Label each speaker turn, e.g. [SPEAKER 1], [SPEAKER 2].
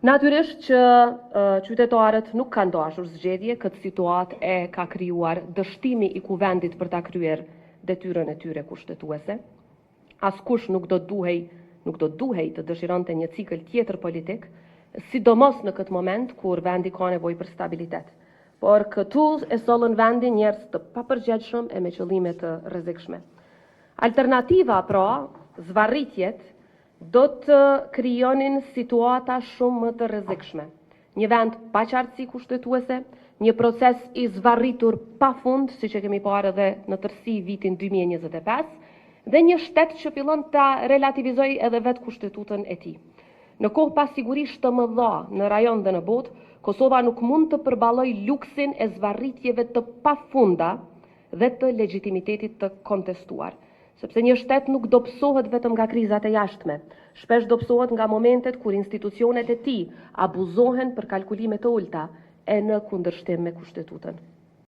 [SPEAKER 1] Natyrisht që qytetarët nuk kanë dashur zgjedhje, këtë situatë e ka krijuar dështimi i kuvendit për ta kryer detyrën e tyre kushtetuese. Askush nuk do duhej, nuk do duhej të dëshironte një cikël tjetër politik, sidomos në këtë moment kur vendi ka nevojë për stabilitet. Por këtu e sollën vendin njerëz të papërgjegjshëm e me qëllime të rrezikshme. Alternativa pra, zvarritjet, do të krijonin situata shumë më të rrezikshme. Një vend pa qartësi kushtetuese, një proces i zvarritur pa fund, siç e kemi parë edhe në tërësi vitin 2025, dhe një shtet që fillon ta relativizojë edhe vetë kushtetutën e tij. Në kohë pasigurisht të mëdha në rajon dhe në botë, Kosova nuk mund të përballojë luksin e zvarritjeve të pafunda dhe të legjitimitetit të kontestuar. Sepse një shtet nuk dobësohet vetëm nga krizat e jashtme, shpesh dobësohet nga momentet kur institucionet e tij abuzohen për kalkulime të ulta e në kundërshtim me kushtetutën.